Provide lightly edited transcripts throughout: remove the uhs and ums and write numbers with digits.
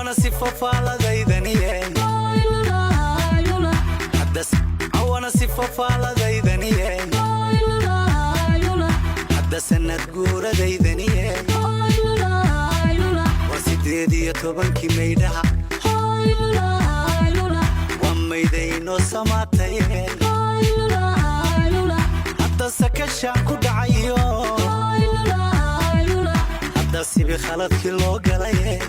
Cawana sifafaaladaydaniye, cawana sifafaaladaydaniye, hadda sanad guuradaydaniye waa 18-kii maydhaha, waa maydaynoo samaataye. Hadda sakashaan ku dhacayo, hadda sibi khaladkii loo galaye,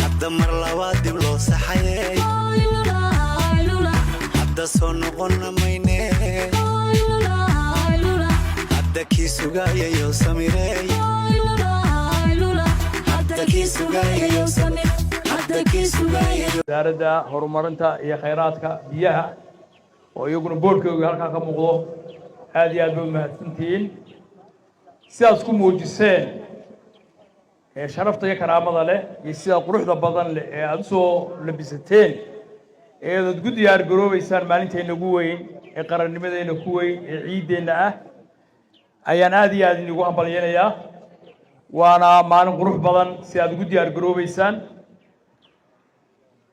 hadda mar labaad dib loo saxaye, hadda soo noqonna mayne. Hadda kii sugayayo samirey, hadda kii sugayayo samir, hadda kii sugayayo. Wasaaradda Horumarinta iyo Khayraadka Biyaha oo iyaguna boorkooga halkaa ka muuqdo, aad iyo aad bay u mahadsantihiin sidaad ku muujiseen ee sharafta iyo karaamada leh iyo sidaa quruxda badan leh ee aada usoo labisateen ee aad ku diyaar garoobeysaan maalinteenna ugu weyn ee qarannimadeenna ku weyn ee ciiddeenna ah, ayaan aad iyo aad inigu hambalyaynayaa. Waana maalin qurux badan si aad ugu diyaar garoobeysaan.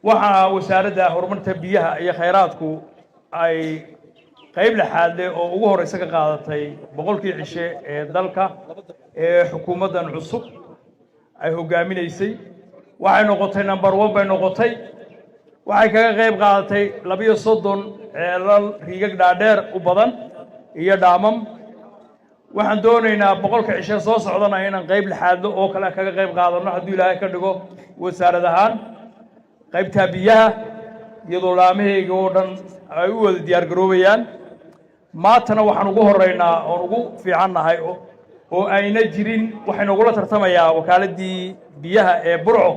Waxaa Wasaaradda Horumarinta Biyaha iyo Khayraadku ay qayb lixaad leh oo ugu horeysa ka qaadatay 100-kii cishe ee dalka ee xukuumaddan cusub ay hoggaaminaysay. Waxay noqotay number one bay noqotay. Waxay kaga qayb qaadatay 32 ceelal riigag dhaadheer u badan iyo dhaamam. Waxaan doonaynaa 100-ka cishe soo socdana inaan qayb lixaadlo oo kale kaga qayb qaadano, hadduu Ilaahay ka dhigo, wasaarad ahaan qaybtaa biyaha, iyadoo laamahayga oo dhan ay u wada diyaar garoobayaan. Maantana waxaan ugu horeynaa oon ugu fiicannahay oo ayna jirin waxay nogula tartamayaa Wakaaladii Biyaha ee Burco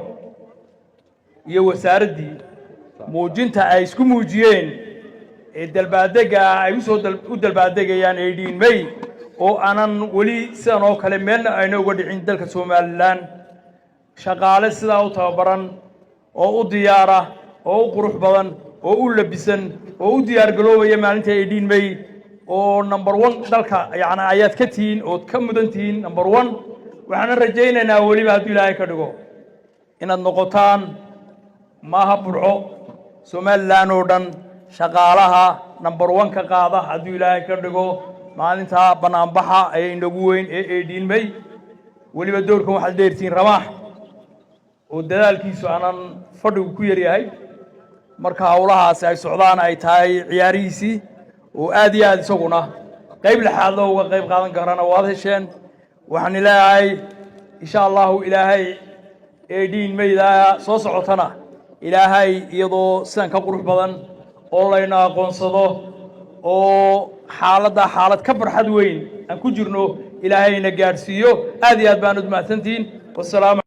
iyo wasaaraddii muujinta ay isku muujiyeen ee dalbaadega ay usoo u dalbaadegayaan 18 May, oo aanan weli sidan oo kale meelna ayna uga dhicin dalka Somaliland. Shaqaale sidaa u tababaran oo u diyaara oo u qurux badan oo u labisan oo u diyaar garoobaya maalinta 18 May oo number one dalka yacni ayaad ka tihiin ood ka mudan tihiin number one. Waxaana rajaynaynaa weliba, hadduu Ilaahay ka dhigo, inaad noqotaan, maaha Burco, Somaliland oo dhan shaqaalaha number one ka qaada, hadduu Ilaahay ka dhigo, maalinta banaanbaxa ee inagu weyn ee 18 May. Weliba doorkan waxaad dheertihiin Ramaax oo dadaalkiisu aanan fadhigu ku yaryahay marka howlahaasi ay socdaan ay tahay ciyaarihiisii oo aad iyo aad isaguna qayb lixaad loo uga qayb qaadan karana waad hesheen. Waxaan leeyahay, insha Allahu, Ilaahay 18 Mayda soo socotana Ilaahay iyadoo sidan ka qurux badan oo layna aqoonsado oo xaaladda xaalad ka farxad weyn aan ku jirno Ilaahayna gaadhsiiyo. Aad iyo aad baan ud mahadsantihiin. Wasalaamu.